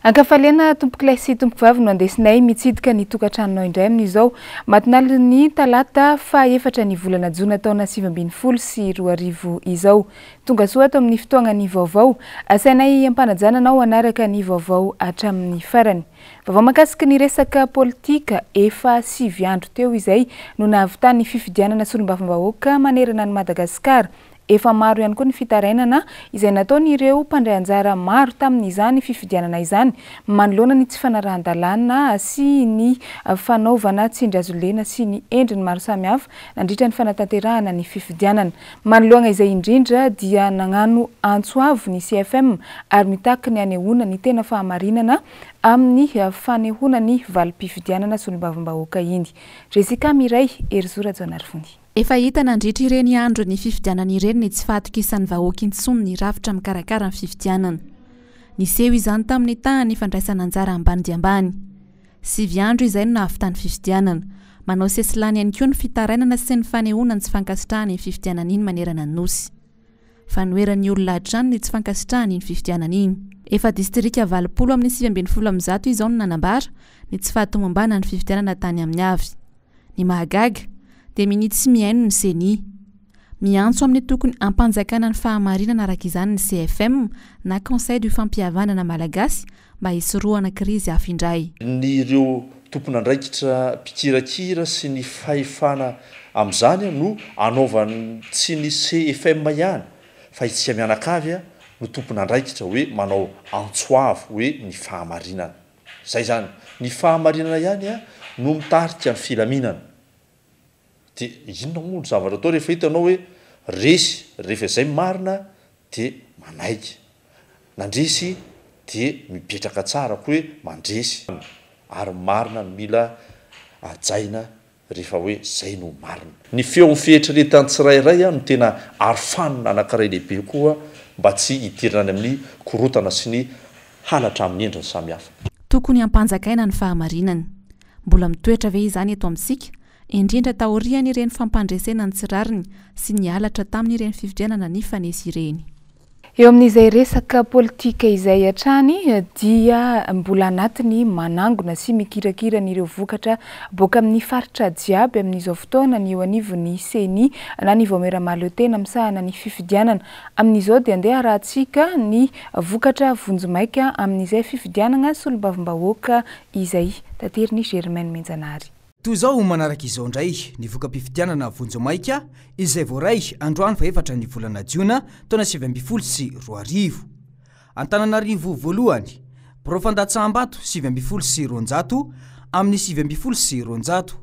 Ankafaliana tompokolahy sy tompokovavy no andesinay mitsidika ny tokantranonao indray amin'izao matinalin'ny talata faha-efatra ny volana jona taona 2019 izao. Tonga soa ato amin'ny fotoagnan'ny vaovao. Asainay ampanajana anao hanaraka ny vaovao hatramin'ny farany. Vaovao mahakasika ny resaka politika, efa 9 andro teo izay no nahavitan'ny fifidianana solombavambahoaka manerana an'i Madagasikara. Efa maro ihany koa ny fitarainana izay nataon'ireo mpandray anjara maro tamin'izany fifidianana izany manoloana ny tsy fanarahan-dalàna sy ny fanaovana tsindry azo lena sy ny endriny maro samihafa nandritra ny fanatanterahana ny fifidianana. Manoloana izay indrindra dia nagnano antso avo ny CFM ary mitaky ny hanehoana ny tena fahamarinana amin'ny fanehoana ny valim-pifidianana solombavambahoaka iny. Jessica Mireille, Herizo Rajaonarivony. Efa hita nandritra ireny andron'ny fifidianana ireny ny tsy fahatokisan'ny vahoaka intsony ny rafitra mikarakara ny fifidianana. Niseho izany tamin'ny tahan'ny fandraisana anjara ambany dia ambany. 9 andro izay no nahavitany fifidianana. Manao sesilany ihany koa ny fitarainana sy ny fanehoana ny tsy fankasitrahana iny fifidianana iny manerana ny Nosy. Fanoheran'ny olona hatrany ny tsy fankasitrahana iny fifidianana iny. Efa distrika 80 amin'ny 119 izao no nanambara ny tsy fahatomombanan'ny fifidianana tany aminy avy. Ny mahagaga dia minia tsy mihaino ny Ceni. Miantso amin'ny tokony hampanjakana ny fahamarinana araka izany ny CFM na Conseil du Fampihavanana Malagasy mba hisorohana krizy hafa indray. Ny ireo tompon'andraikitra mpikirakira sy ny fahefana amin'izany no anaovan'ny tsy ny CFM ihany fa isika mianakavy no tompon'andraikitra hoe manao antso avo hoe ny fahamarinana. Zay zany. Ny fahamarinana ihany no mitarika ny filaminana. Dia inona moa no zavatra atao rehefa hitanao hoe resy, rehefa izay marina dia manaiky. Nandresy dia mipetraka tsara koa hoe mandresy. Ary marina no mila hajaina rehefa hoe zay no marina. Ny feon'ny fieritreretan'ny tsirairay no tena arofanina anankiray lehibe koa mba tsy hidirana any amin'ny korontana sy ny halatra amin'ny endriny samihafa. Tokony hampanjakaina ny fahamarinana. Mbola mitoetra ve izany eto amintsika, indrindra taorian'ireny fampandresena ny tsy rariny sy ny halatra tamin'ireny fifidianana nifanesy ireny? Eo amin'izay resaka politika izay hatrany dia mbola anatiny manangona sy mikirakira an'ireo vokatra boaka amin'ny faritra jiaby amin'izao fotoana ny eo anivon'ny Ceni na ny Vaomiera Mahaleo-tena misahana ny fifidianana. Amin'izao dia andeha harahantsika ny vokatra vonjimaika amin'izay fifidianana solombavambahoaka izay. Taterin'i Germaine Menjanahary. Toy izao manaraka izao indray ny voka-pifidianana vonjimaika izay voaray androany fahefatra ny volana jiona taona 2019. Antananarivo voalohany, birao fandatsaham-bato 219 amin'ny 219,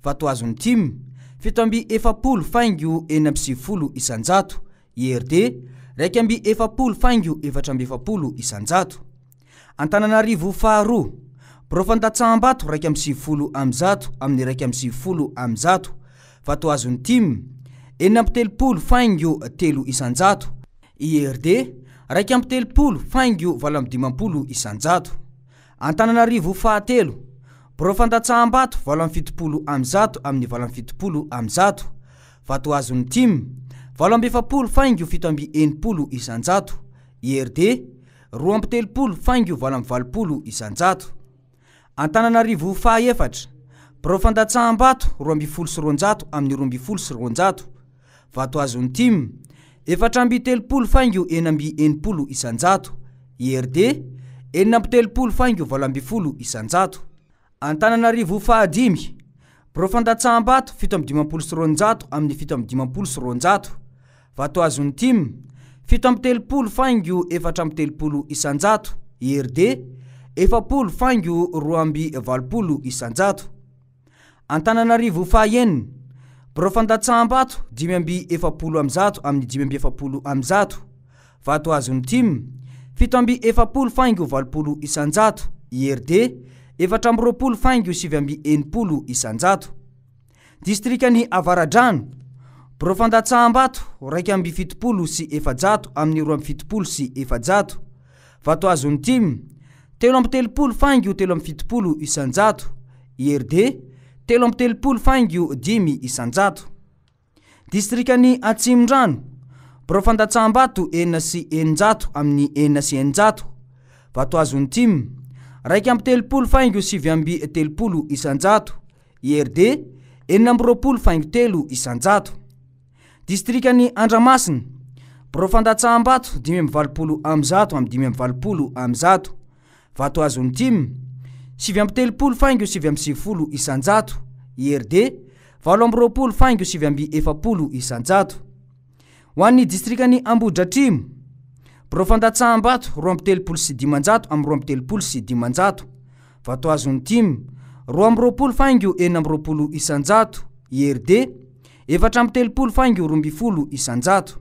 vato azon'ny tim, 47 faingo 96 isan-jato, IRD, 41 faingo 44 isan-jato. Antananarivo faharoa, birao fandatsaham-bato 191 amin'ny 190, vato azon'ny tim, 36 faingo 3 isan-jato, IRD, 31 faingo 58 isan-jato. Antananarivo fahatelo, birao fandatsaham-bato 78 amin'ny 78, vato azon'ny tim, 48 faingo 67 isan-jato, IRD, 32 faingo 88 isan-jato. Antananarivo fahaefatra, birao fandatsaham-bato 212 amin'ny 212, vato azon'ny tim, 34 faingo 66 isan-jato, IRD, 36 faingo 18 isan-jato. Antananarivo fahadimy, birao fandatsaham-bato 257 amin'ny 257, vato azon'ny tim, 37 faingo 34 isan-jato, IRD, 40 faingo 82 isan-jato. Antananarivo fahaenina, birao fandatsaham-bato 145 amin'ny 145, vato azon'ny tim, 47 faingo 80 isan-jato, IRD, 24 faingo 69 isan-jato. Distrikan'i Avaradrano, birao fandatsaham-bato 471 amin'ny 472, vato azon'ny tim, 33 faingo 73 isan-jato, IRD, 33 faingo 5 isan-jato. Distrikan'i Atsimondrano, birao fandatsaham-bato 606 amin'ny 606, vato azon'ny tim, 31 faingo 39 isanjato, IRD, 26 faingo 3 isanjato. Distrikan'i Andramasina, birao fandatsaham-bato 185 amin'ny 185, vato azon'ny TIM 39 faingo 99 isanjato, IRD 28 faingo 49 isanjato. Ho an'ny distrikan'i Ambohidratrimo, birao fandatsaham-bato 532 amin'ny 532, vato azon'ny TIM 22 faingo 26 isanjato, IRD 34 faingo 12 isanjato.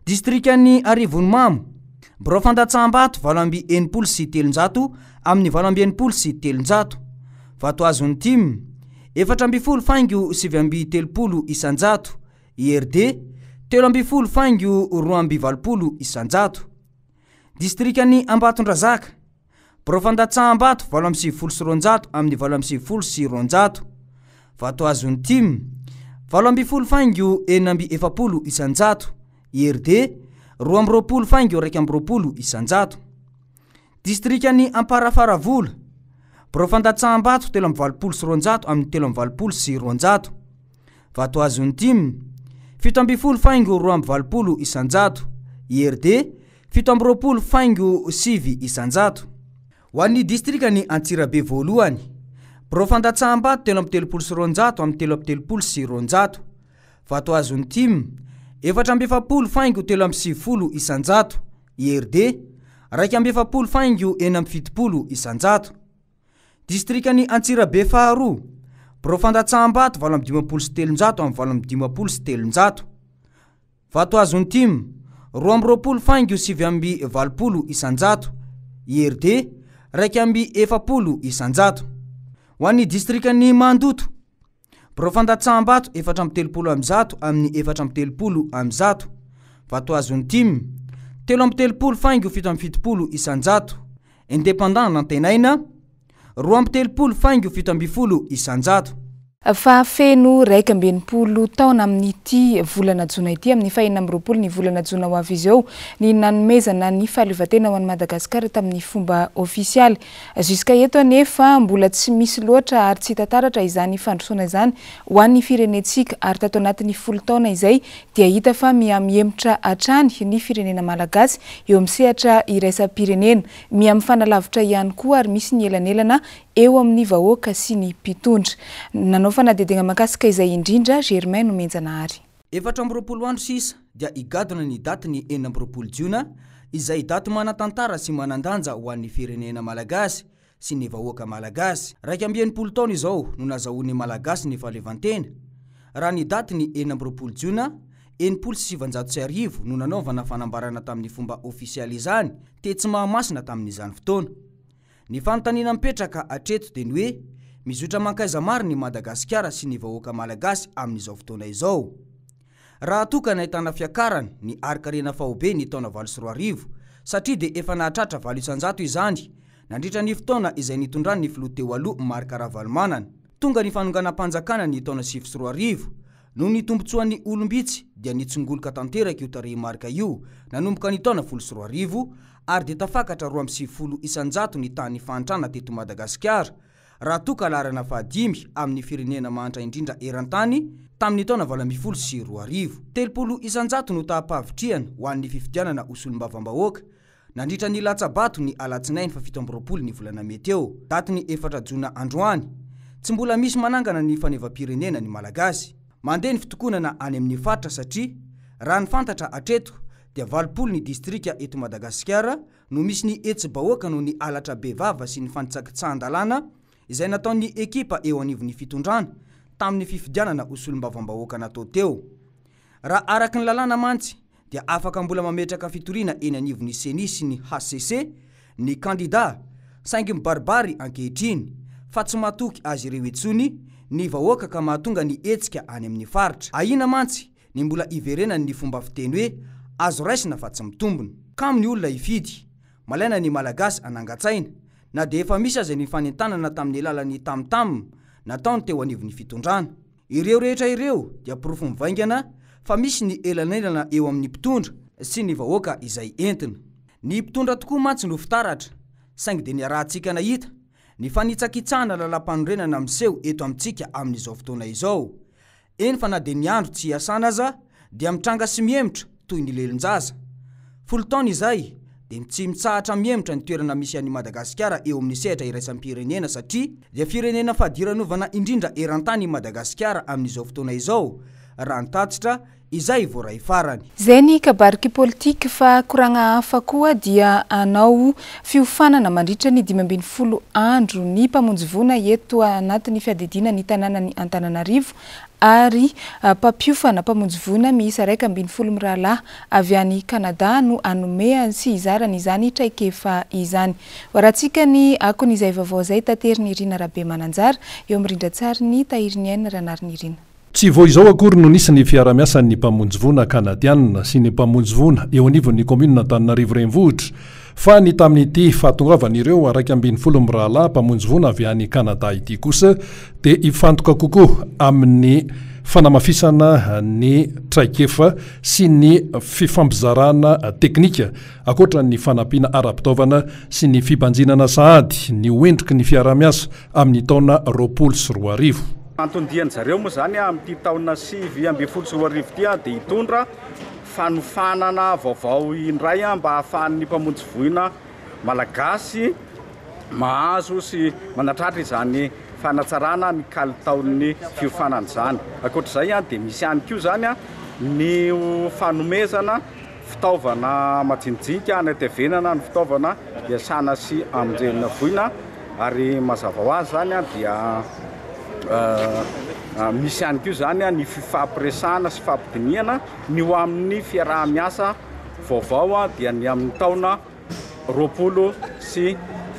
Distrikan'i Arivonimamo, birao fandatsaham-bato 368 amin'ny 368, vato azon'ny TIM 14 faingo 39 isanjato, IRD 13 faingo 82 isanjato. Distrikan'i Ambatondrazaka, birao fandatsaham-bato 298 amin'ny 298, vato azon'ny TIM 18 faingo 46 isanjato, IRD 22 faingo 21 isanjato. Distrikan'i Amparafaravola, birao fandatsaham-bato 283 amin'ny 283, vato azon'ny TIM 17 faingo 82 isanjato, IRD 27 faingo 9 isanjato. Ho an'ny distrikan'i Antsirabe voalohany, birao fandatsaham-bato 233 amin'ny 233, vato azon'ny TIM 44 faingo 93 isanjato, IRD 41 faingo 76 isanjato. Distrikan'i Antsirabe faharoa, birao fandatsaham-bato 358 amin'ny 358, vato azon'ny TIM 22 faingo 89 isanjato, IRD 41 isanjato. Ho an'ny distrikan'i Mandoto, birao fandatsaham-bato 134 amin'ny 134, vato azon'ny TIM 33 faingo 77 isanjato, indépendant nantenaina 32 faingo 17 isanjato. Fa feno 61 taona amin'ity volana jona ity, amin'ny faha-26 ny volana jona ho avy izao, ny nanomezana ny fahaleovantena ho an'i Madagasikara tamin'ny fomba ofisialy. Jusqu'à eto anefa mbola tsy misy loatra ary tsy hita taratra izany fandrosoana izany ho an'ny firenentsika, ary tato anatin'ny 10 taona izay dia hita fa mihamihemotra hatrany ny firenena malagasy eo amin'ny sehatra iraisam-pirenena, mihamifanalavotra ihany koa ary misy ny elanelana eo amin'ny vahoaka sy ny mpitondra. Nanao fanadihadiana mahakasika izay indrindra Germain Nomenjanahary. 24 andro sisa dia higadona ny daty ny 26 jona, izay daty manan-tantara sy manan-danja ho an'ny firenena malagasy sy ny vahoaka malagasy. 61 taona izao no nazahoan'ny malagasy ny fahaleovantena, raha ny daty ny 26 jona 1960 no nanaovana fanambarana tamin'ny fomba ofisialy izany tetsy Mahamasina tamin'izany fotoana. Ny fanontaniana mipetraka hatreto dia ny hoe mizotra mankaiza marina i Madagasikara sy ny vahoaka malagasy amin'izao fotoana izao. Raha toa ka nahitana fiakarany ny harin-karena faobe ny taona 2008, satria dia efa nahatratra 8 isanjato izany nandritra ny fotoana izay nitondran'ny filoha teo aloha Marc Ravalomanana. Tonga ny fanonganam-panjakana ny taona 2009, noho ny tombontsoan'ny olom-bitsy dia nitsongoloka tanteraka io tarehimarika io nanomboka ny taona 2010, ary dia tafakatra 92 isanjato ny tahan'ny fahantrana teto Madagasikara, raha toa ka laharana fahadimy amin'ny firenena mahantra indrindra eran-tany tamin'ny taona 2018. 30 isanjato no taham-pahavitrihana ho an'ny fifidianana ho solombavambahoaka nandritra ny latsa-bato ny alatsinainy fa 27 ny volana mey teo, datin'ny 4 jona androany. Tsy mbola misy manangana ny fanevam-pirenena ny malagasy. Mandeha ny fitokonana any amin'ny faritra, satria raha ny fantatra hatreto dia 80 ny distrika eto Madagasikara no misy ny hetsi-bahoaka noho ny halatra bevava sy ny fanitsakitsahan-dalàna izay nataon'ny ekipa eo anivon'ny fitondrana tamin'ny fifidianana ho solombavambahoaka natao teo. Raha araka ny lalàna mantsy dia afaka mbola mametraka fitoriana eny anivon'ny CENI sy ny HCC ny kandida, saingy mibaribary ankehitriny fa tsy matoky azy ireo intsony ny vahoaka ka mahatonga ny hetsika any amin'ny faritra. Ahiana mantsy ny mbola hiverenan'ny fomba fiteny hoe azo raisina fa tsy mitombina. Kamo ny olona hifidy, malaina ny malagasy hanangan-tsaina, na dia efa misy aza ny fanentanana tamin'ny alalan'ny tam-tam nataony teo anivon'ny fitondrana. Ireo rehetra ireo dia porofo mivaingana fa misy ny elanelana eo amin'ny mpitondra sy ny vahoaka izay entina. Ny mpitondra tokoa mantsy no fitaratra. Saingy dia niarahantsika nahita ny fanitsakitsahana lalàmpanorenana miseho eto amintsika amin'izao fotoana izao. Eny fa na dia ny andro tsy iasana aza dia mitranga sy mihemotra toy ny lelon-jaza. Folo taona izay dia tsy mitsahatra mihemotra ny toerana misy an'i Madagasikara eo amin'ny sehatra iraisam-pirenena satria dia firenena fadiranovana indrindra eran-tany i Madagasikara amin'izao fotoana izao raha ny tatitra izay voaray farany. Izay ny kabariky politika fa koragna hafa koa dia hanao fiofanana mandritra ny 15 andro ny mpamonjy voina eto anatin'ny fiadidiana ny tanànan'i Antananarivo ary mpampiofana mpamonjy voina miisa 11 mirahalahy avy any Canada no hanome sy hizarana izany traikefa izany. Hoarahantsika ny akon'izay vaovao izay taterin'i Rina Rabemananjara eo amin'ny rindran-tsarin'i Tahiriniaina Ranarinirina. Tsy vao izao akory no nisy ny fiarahamiasan'ny mpamonjy voina kanadianina sy ny mpamonjy voina eo anivon'ny kaominina Antananarivo Renivohitra fa ny tamin'ity fahatongavan'ireo 11 mirahalahy mpamonjy voina avy any Kanada ity kosa dia hifantoka kokoa amin'ny fanamafisana ny traikefa sy ny fifampizarana teknika ankoatra ny fanampiana ara-pitaovana sy ny fibanjinana sahady ny ho endriky ny fiarahamiasa amin'ny taona 2020. Anton-dian-dry zareo moa izany amin'ity taona 2019 ity dia hitondra fanofanana vaovao indray mba hahafahan'ny mpamonjy voina malagasy mahazo sy manatratra izany fanatsarana ny kalitaon'ny fiofanana izany. Ankoatra izay dia misy ihany koa izany ny fanomezana fitaovana majinijinika hanatevenana ny fitaovana iasana sy hamonjena voina ary mazava ho azy izany dia misy ihany koa izany ny fifampiresahana sy fampidinihana ny ho amin'ny fiaraha-miasa vaovao dia ny amin'ny taona 2020.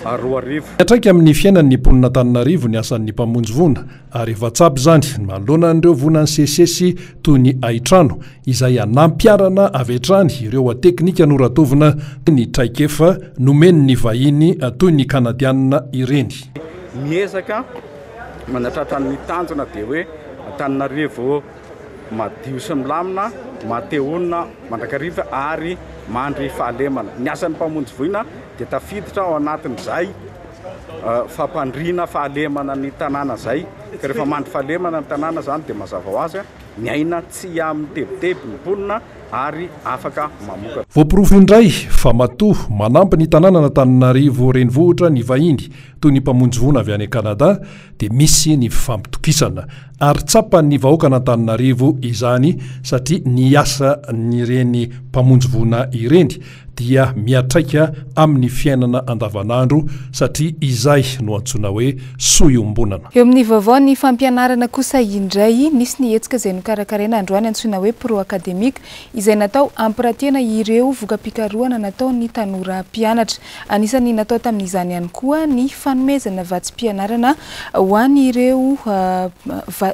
Miantraika amin'ny fiainan'ny mponin'Antananarivo ny asan'ny mpamonjy voina ary efa tsapa izany manoloana an'ireo voina nisesisesy toy ny haintrano izay nampiharana avy hatrany ireo teknika noratovina ny traikefa nomen'ny vahiny toy ny Kanadianina ireny. Miezaka manatratra ny tanjona dia hoe Antananarivo madio sy milamina, maha-te honina mandrakariva ary mandry fahalemana. Ny asan'ny mpamonjy voina dia tafiditra ao anatin'izay fampandriana fahalemana ny tanàna izay. Ka rehefa mandry fahalemana ny tanàna izany dia mazava ho azy miaina tsy amin'ny tebiteby ny mponina ary afaka mamokatra. Voaporofo indray fa matoa manampy ny tanànan'Antananarivo renivohitra ny vahiny toy ny mpamonjy voina avy any Canada dia misy ny fifampitokisana ary tsapan'ny vahoakan'Antananarivo izany satria ny asan'ireny mpamonjy voina ireny dia miatraika amin'ny fiainana andavanandro satria izay no antsoina hoe soa iombonana. Eo amin'ny vaovao ny fampianarana kosa indray, nisy ny hetsika izay nokarakaraina androany antsoina hoe Pro Academic izay natao hampiratiana ireo voka-pikarohana nataon'ny tanora mpianatra. Anisan'ny natao tamin'izany ihany koa ny fanomezana vatsim-pianarana ho an'ireo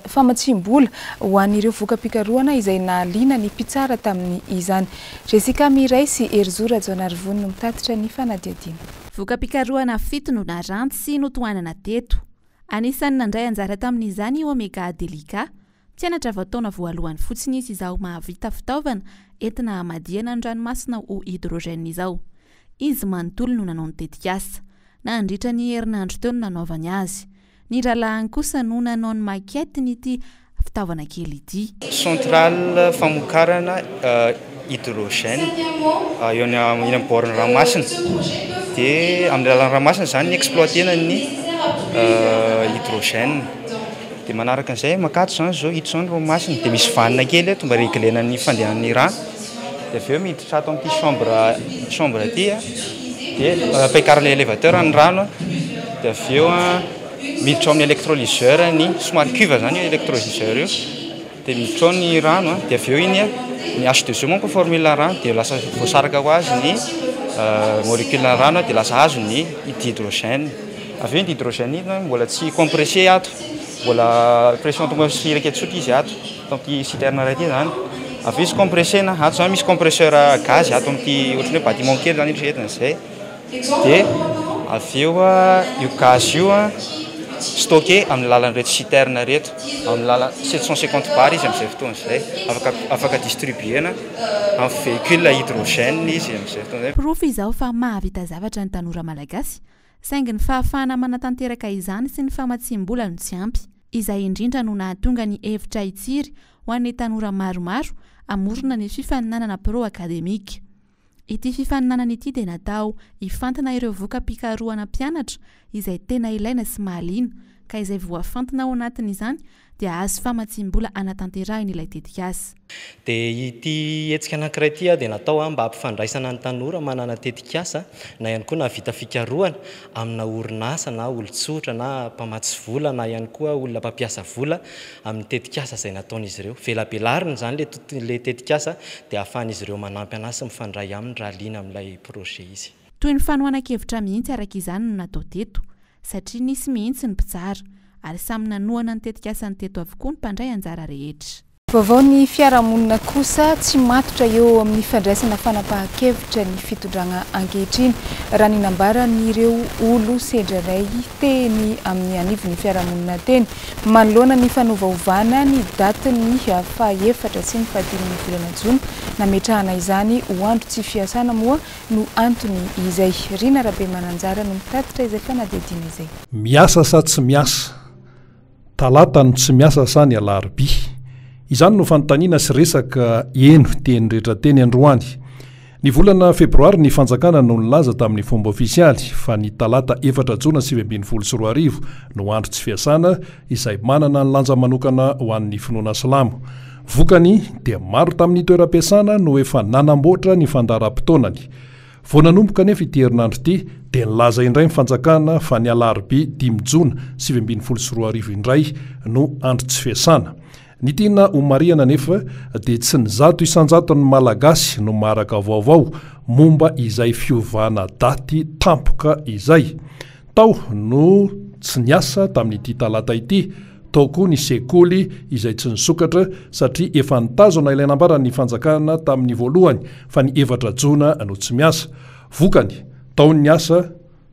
famatsiam-bola ho an'ireo voka-pikarohana izay nahaliana ny mpitsara tamin'izany. Jessica Miray sy Herizo Rajaonarivony no mitatitra ny fanadihadiana. Voka-pikarohana fito no naranty sy notohanana teto. Anisan'ny nandray anjara tamin'izany i Omega Delica. Mpianatra vao taona voalohany fotsiny izy izao mahavita fitaovana entina hamadihana ny ranomasina ho hydrogène izao. Izy manontolo no nanao ny tetikasa. Nandritra ny herinandro teo no nanaovany azy. Ny rahalahiny kosa no nanao ny maquette-n'ity fitaovana kely ity. Centrale famokarana hydrogène eo eny amin'ny bord-n'ny ranomasina. Dia amin'ny alalan'ny ranomasina izany ny exploiter-na ny hydrogène. Dia manaraka an'izay makatso izany izao, ito izao ny ranomasina. Dia misy vanne kely eto mba reglena ny fandehan'ny rano. Dia avy eo miditra ato amin'ity chambre chambre ity a, dia ampiakarina élévateur ny rano a, dia avy eo a miditra ao amin'ny électrolyseur ny somary cuve izany io électrolyseur io, dia miditra ao ny rano a, dia avy eo iny a ny H2O manko formule rano dia lasa voasaraka ho azy ny molécule rano dia lasa azo ny dihydrogène. Avy eo iny dihydrogène iny mbola tsy compressé ato, mbola pression atmosphérique tsotra izy ato. Ato amin'ity citerne iray ity izany. Avy eo izy compressena, ato izany misy compresseur gaz ato amin'ity ohatran'ny hoe bâtiment kely izany eritreretina izay. Dia avy eo io gaz io stocké amin'ny alalan'ireto citerne ireto, amin'ny alalan'ny 750 bar izy amin'izay fotoana izay, afaka afaka distribuer-na amin'ny véhicule hydrogène izy amin'izay fotoana izay. Porofo izao fa mahavita zavatra ny tanora malagasy, saingy ny fahafahana manatanteraka izany sy ny famatsiam-bola no tsy ampy. Izay indrindra no nahatonga ny hevitra hitsiry ho an'ny tanora maromaro hamorona ny fifaninanana Pro Academic. Ity fifaninanana ity dia natao hifantina ireo voka-pikarohana mpianatra izay tena ilaina sy mahaliana, ka izay voafantina ao anatin'izany dia hahazo famatsiam-bola hanatanterahiny ilay tetikasa. Dia ity hetsika anankiray ity dia natao mba hampifandraisana ny tanora manana tetikasa na ihany koa nahavita fikarohana amina orinasa na olon-tsotra na mpamatsy vola na ihany koa olona mpampiasa vola amin'ny tetikasa izay nataon'izy ireo. Velabelarina izany ilay tetikasa dia ahafahan'izy ireo manampy anazy sy mifandray aminy raha liana amin'ilay projet izy. Toy ny fanohanan-kevitra mihitsy araka izany no natao teto satria nisy mihitsy ny mpitsara ary samy nanohana ny tetikasany teto avokoa ny mpandray anjara rehetra. Vaovao ny fiarahamonina kosa tsy matotra eo amin'ny fandraisana fanapahan-kevitra ny fitondrana ankehitriny, raha ny nambaran'ireo olo sendra iray teny amin'ny anivon'ny fiarahamonina teny, manoloana ny fanovaovana ny datin'ny fahaefatra sy ny fahadimin'ny volana jona nametrahana izany ho andro tsy fiasana moa no antony izay. Rina Rabemananjara no mitatitra izay fanadihadiana izay. Miasa sa tsy miasa? Talata no tsy miasa sa ny alarobia? Izany no fanontaniana sy resaka heno teny rehetra teny androany. Ny volana febroary ny fanjakana no nilaza tamin'ny fomba ofisialy fa ny talata efatra jona 2019 no andro tsy fiasana izay manana ny lanja manokana ho an'ny finoana silamo. Vokany dia maro tamin'ny toeram-piasana no efa nanamboatra ny fandaharam-potoanany. Vao nanomboka anefa ity herinandro ity dia nilaza indray ny fanjakana fa ny alarobia dimy jona 2019 indray no andro tsy fiasana. Ny tiana homarihana anefa dia tsy ny 100% Malagasy no maharaka vaovao momba izay fiovana daty tampoka izay. Tao no tsy niasa tamin'ity talata ity, tao koa ny sekoly izay tsy nisokatra satria efa nitazona ilay nambaran'ny fanjakana tamin'ny voalohany fa ny efatra jona no tsy miasa. Vokany, tao ny niasa,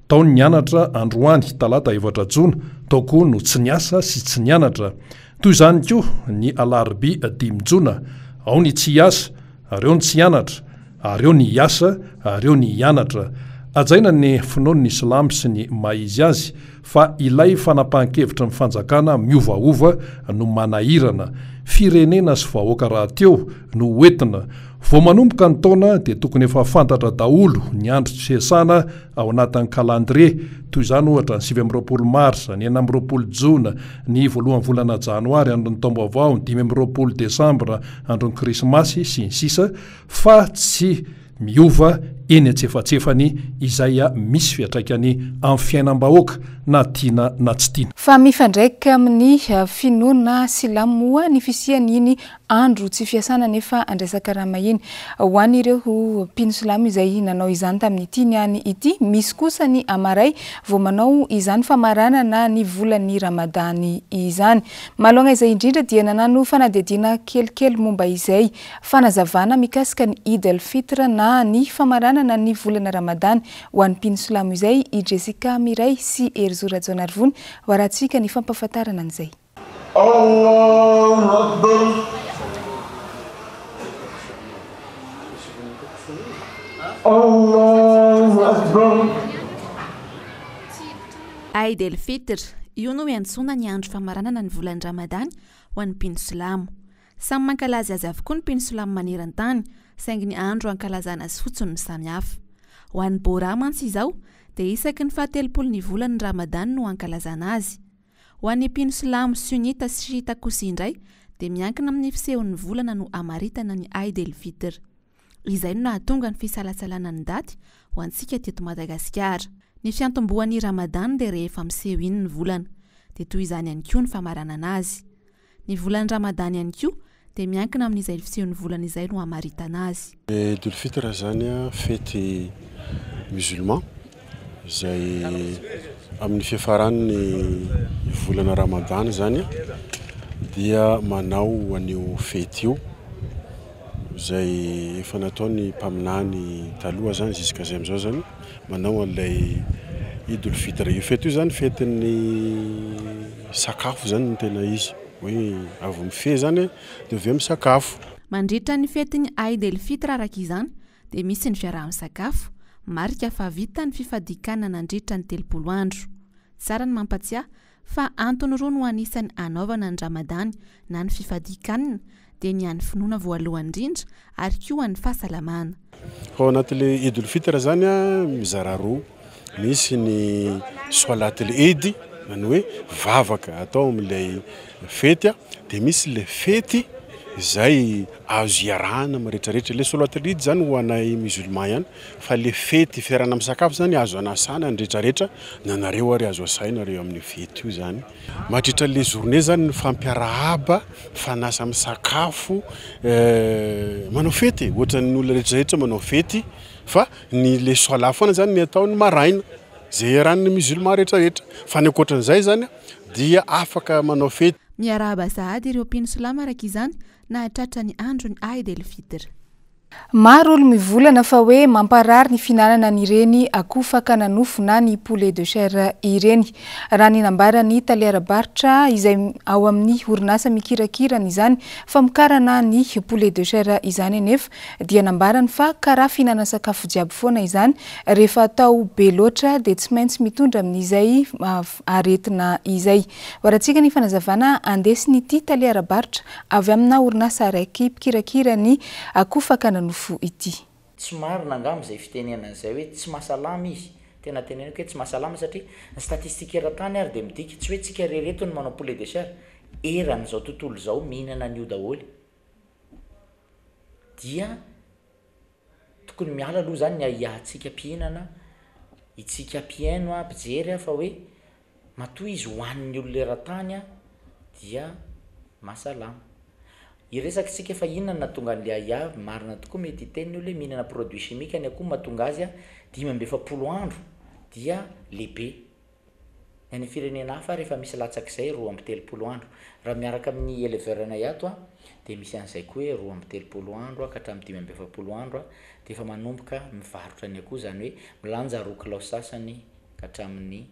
tao ny nianatra androany talata efatra jona, tao koa no tsy niasa sy tsy nianatra. Toy izany koa ny alarobia dimy jona, ao ny tsy hiasa, ary eo ny tsy hianatra, ary eo ny hiasa, ary eo ny hianatra. Hajaina ny finoan'ny silamo sy ny maha izy azy, fa ilay fanapahan-kevitry ny fanjakana miovaova no manahirana. Firenena sy vahoaka rahateo no ho entina. Vao manomboka ny taona dia tokony efa fantatra daholo ny andro tsy fiasana ao anatin'ny calendrier, toy izany ohatra ny 29 marsa, ny 26 jona, ny voalohan'ny volana janoary, andron'ny taom-baovao, ny 25 desambra, andron'ny krismasy, sy ny sisa fa tsy miova eny antsefatsefany izay misy fiantraikany amin'ny fiainam-bahoaka na tiana na tsy tiana. Fa mifandraika amin'ny finoana silamo moa ny fisian'iny andro tsy fiasana nefa andraisan-karama iny. Ho an'ireo mpino silamo izay nanao izany tamin'ity niany ity, misy kosa ny amaray vao manao izany famaranana ny volan'ny Ramadany izany. Manoloana izay indrindra dia nanano fanadihadiana kelikely momba izay fanazavana mikasika ny Eid al-Fitr na ny famaranana ny volana Ramadany ho an'ny mpino silamo izay i Jessica Miray sy Herizo Rajaonarivony ho arahantsika ny fampahafantarana an'izay. Allahu Akbar. Allahu Akbar. Eid el-Fitr, io no iantsoana ny andro famaranana ny volan'ny Ramadany ho an'ny mpino silamo. Samy mankalaza azy avokoa ny mpino silamo maneran-tany, saingy ny andro ankalazana azy fotsiny no samy hafa. Ho an'ny Bohra mantsy izao, dia isaky ny fahatelopolo ny volan'ny Ramadany no ankalazana azy. Ho an'ny mpino silamo Sunnita sy Shiita kosa indray dia miankina amin'ny fisehon'ny volana no amaritana ny Eid el-Fitr. Izay no nahatonga ny fisalasalana ny daty ho antsika teto Madagasikara. Ny fiantombohan'ny Ramadan dia rehefa miseho iny ny volana. Dia toy izany ihany koa ny famaranana azy. Ny volan'ny Ramadany ihany koa dia miankina amin'izay fisehon'ny volana izay no hamaritana azy. Ny Eid ul Fitr zany fety musulman izay amin'ny fiafaran'ny volana Ramadany zany dia manao an'io fety io izay efa nataon'ny mpaminany taloha zany ziska zay amin'izao zany manao an'ilay Eid ul Fitr. Io fety io zany fetin'ny. sakafo zany no tena izy, hoe avy mifehy zany dia avy eo misakafo. Mandritra ny fetin'ny Aid El Fitr araka izany dia misy ny fiaraha-misakafo, marika fa vita ny fifadian-kanina nandritra ny 30 andro. Tsara ny mampatsiahy fa antony roa no anisan'ny anaovana ny Ramadany na ny fifadian-kanina dia ny an'ny finoana voalohany indrindra ary koa an'ny fahasalamana. Ao anatin'ilay Eid ul Fitr zany mizara roa, misy ny Soalat el Eid, izany hoe vavaka atao amin'ilay fety, dia misy ilay fety izay azo iarahana amin'ny rehetrarehetra. Ilay Soalat el Eid zany ho anay musulman ihany fa ilay fety fiarahana misakafo zany azo anasana ny rehetrarehetra, na nareo ary azo asaina reo amin'io fety io zany. Mandritra ilay journée zany mifampiarahaba, mifanasa misakafo, manao fety e, ohatran'ny olona rehetrarehetra manao fety fa ny le soalah foana zany ny atao ny maraina, zay iarahan'ny musulman rehetrarehetra, fa ny ankoatran'izay zany dia afaka manao fety. Miarahaba sahady ireo mpino silamo araka izany nahatratra ny andron'ny Aid el Fitr. Maro olo mivolana fa hoe mamparary ny fihinanana an'ireny akoho fakana nofo na ny poulet de chair ireny. Raha ny nambaran'ny tale ara-barotra izay ao amin'ny orinasa mikirakira an'izany famokarana ny poulet de chair izany anefa dia nambarany fa karaha fihinanana sakafo jiaby foana izany, rehefa atao be loatra dia tsy maintsy mitondra amin'izay aretina izay. Hoarantsika ny fanazavana andesin'ity tale ara-barotra avy amina orinasa araiky mpikirakira ny akoho fakana nofo ity. Tsy marina angamba izay fitenenana izay hoe tsy mahasalama izy. Tena teneniko hoe tsy mahasalama satria ny statistique eran-tany ary dia midika, tsy hoe tsika irery eto no manao poulet de chair, eran'izao tontolo izao mihinana an'io daholo. Dia Tokony miala aloha zany ny ahiahintsika mpihinana, itsika mpihaino a, mpijery a, fa hoe matoa izy hohanin'ny olona eran-tany a dia mahasalama. Hiresaka isika fa inona no nahatonga an'le ahiahy, marina tokoa mety hiteny ny olona hoe mihinana produit chimique ny akoho mahatonga azy a 45 andro dia lehibe. Ny any firenena hafa ary efa misy latsak'izay 32 andro. Raha miaraka amin'ny éleveur-nay ato an, dia misy an'izay koa hoe 32 andro ka hatramin'ny 45 andro dia efa manomboka mivarotra ny akoho, izany hoe milanja roa kilao sasany ka hatramin'ny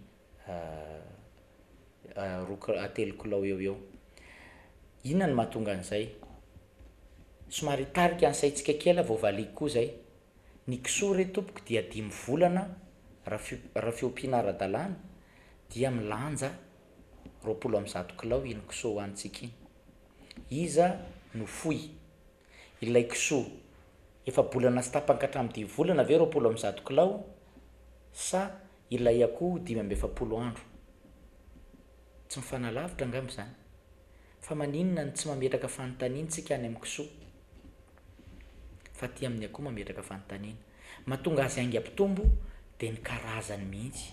roa kil- telo kilao eo ho eo. Inona no mahatonga an'izay? Somary hitarika ny saintsika kely aho vao valiako koa izay. Ny kisoa re tompoko dia dimy volana raha fiompiana ara-dalàna dia milanja 120 kilao iny kisoa hohanintsika iny. Iza no fohy? Ilay kisoa efa-bolana sy tapany ka hatramin'ny dimy volana ve 120 kilao sa ilay akoho 45 andro? Tsy mifanalavitra angamba izany. Fa maninona no tsy mametraka fanontaniana tsika any amin'ny kisoa? Fa aty amin'ny akoho mametraka fanontaniana. Mahatonga azy haingam-pitombo dia ny karazany mihitsy.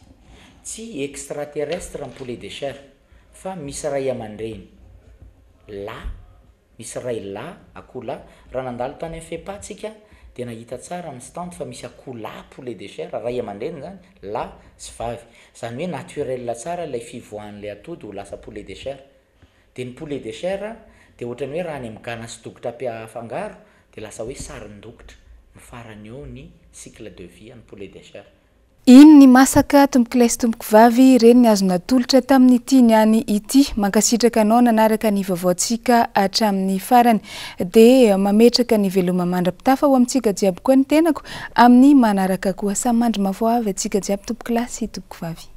Tsy extraterrestre ny poulet de chair fa misy ray aman-dreny lahy, misy ray lahy, akoho lahy. Raha nandalo tany amin'ny FEPA tsika dia nahita tsara amin'ny stand fa misy akoho lahy poulet de chair, ray aman-dreny zany, lahy sy vavy. Zany hoe naturel tsara ilay fivoahan'ilay atody ho lasa poulet de chair. Dia ny poulet de chair dia ohatran'ny hoe raha any amin'ny gana sy dokotra ampia afangaro dia lasa hoe sarin-dokotra, mifarana eo ny cycle de vie an'ny poulet de chair. Iny ny masaka tompokolahy sy tompokovavy, ireny ny azo natolotra tamin'ity niany ity. Mankasitraka anao nanaraka ny vaovaontsika hatramin'ny farany. Dia mametraka ny veloma mandra-pitafa ho amintsika jiaby koa ny tenako amin'ny manaraka koa. Samy mandry mafy ho avy antsika jiaby tompokolahy sy tompokovavy.